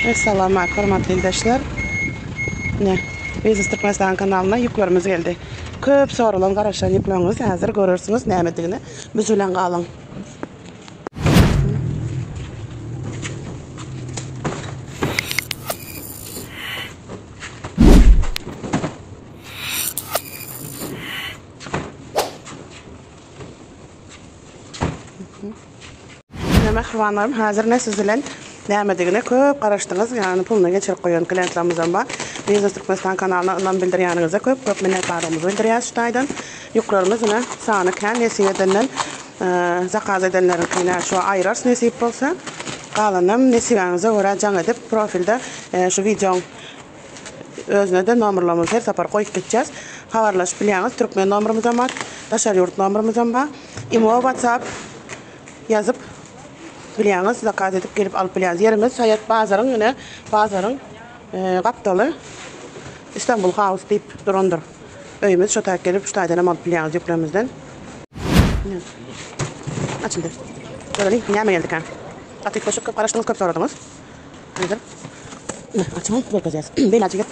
Essalamualeýkum hormatly ildeşler. Ine, Biznes Türkmenistan kanalyna ýüklerimiz geldi. Köp soralan, garaşan ýükleriňiz häzir görersiňiz nämedigini. Biz bilen galyň. Ine mähribanlarym häzir ne siz bilen nämedigine köp garaşdyňyz ýagny puluny geçirip goýan klientlerimizem bar. Biznes Türkmenistan kanalyna ynam bildirýäniňize köp köp minnetdarlygymyzy bildirýäris şu taýdan. Ýüklerimiz ine sany kän nesip edenden zakaz edenleriňkini şu aýyrarys nesip bolsa. Galanam nesibäňize görä jaň edip profilde şu wideoň Özüne-de nomerlarymyzy her sapar goýup gitjäs. Habarlaşyp bilýäňiz, türkmen nomerymyzam bar, daşary ýurt nomerymyzam bar. Imo, WhatsApp ýazyp bilýäňiz, zakaz edip gelip alyp bilýäňiz. Ýerimiz Saýat bazaryň ine, bazaryň gapdaly Istanbul House diýip durandyr. Öýümiz şo taýyk gelip, şu taýdan hem alyp bilýäňiz ýüklerimizden. Açyldy. Göreliň, näme geldikä? Gaty üýtgeşik, köp garaşdyňyz, köp soradyňyz. Häzir açyp görkezýäs. Beýle açyp.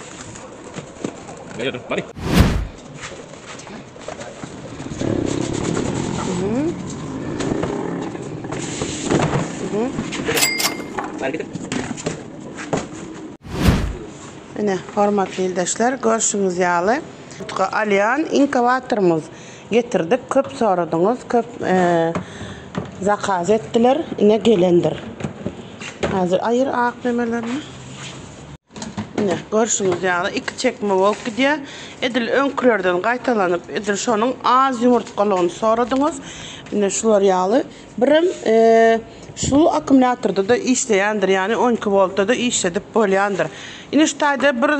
Ine, hormatly ildeşler, görşüňiz ýaly, utga alýan inkubatorymyz getirdik. Köp soradyňyz, köp zakaz etdiler. Ine gelendir. Häzir aýyr ak nemelerini. Ine, görşüňiz ýaly iki çekme bolup gidýär. Edil öňkülerden gaýtalanyp, edil şonuň az ýumurtgalygyny soradyňyz. Ine şular ýaly. Birem şu akkumulýatorda-da işleýändir, ýagny 12 woltda-da işledip bolýandyr. Ine şu taýda bir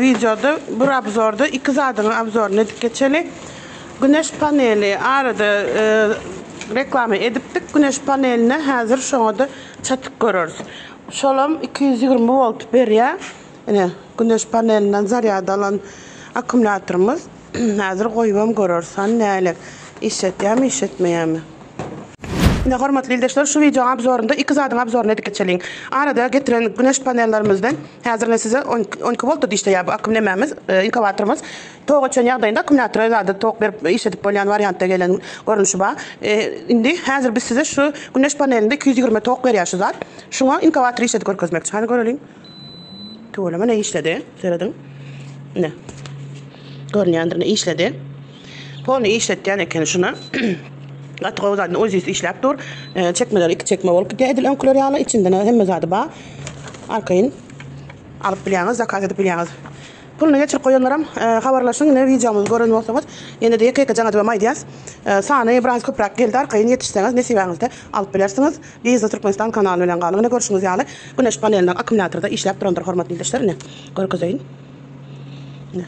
wideoda, bir obzorda iki zadyň obzoryny edip geçeli. Güneş paneli arada reklama edipdik. Güneş paneline häzir şoňa-da çatyp göreris. Şolam 220 volt berýär. Ine, güneş panelinden zarýad alan akkumulýatorymyz. Häzir goýubam göreris. Hany nälik işletýärmi, işletmeýärmi. Ine, hormatly ildeşler, şu wideoň obzorynda iki zadyň obzoryny edip geçeliň. Arada getiren güneş panellerimizden häzir ine size 12 voltda işleýär bu akkum nemämiz, inkubatorymyz. Tok öçen ýagdaýynda akkumulýatora zada tok berip işledip bolýan wariantda gelen görnüşi bar. Indi häzir biz size şu güneş panelinde 220 tok berýär şu zat. Şuňa inkubator işledip görkezmekçi. Hany göreliň. Tüweleme ne işledi. Serediň. Ine. Görünýändir ne işledi. Polny işletýän eken şuna. Gaty gowy zat. Özüsi işläp dur. Çekmeler iki çekme bolup gidýär edil öňküler ýaly. Içinde hemme zady bar. Arkaýyn alyp bilýäňiz, zakaz edip bilýäňiz. Puluny geçirip goýanlaram habarlaşyň ine wideomyzy gören bolsaňyz ýene-de ýeke ýeke jaň edibem aýdýas. Sany biraz köpräk geldi arkaýyn ýetişseňiz nesibäňizde alyp bilersiňiz. Biznes Türkmenistan kanaly bilen galyň ine görşüňiz ýaly güneş panelinden akkumulýatorda işläp durandyr hormatly ildeşler ine görkezeýin. Ine.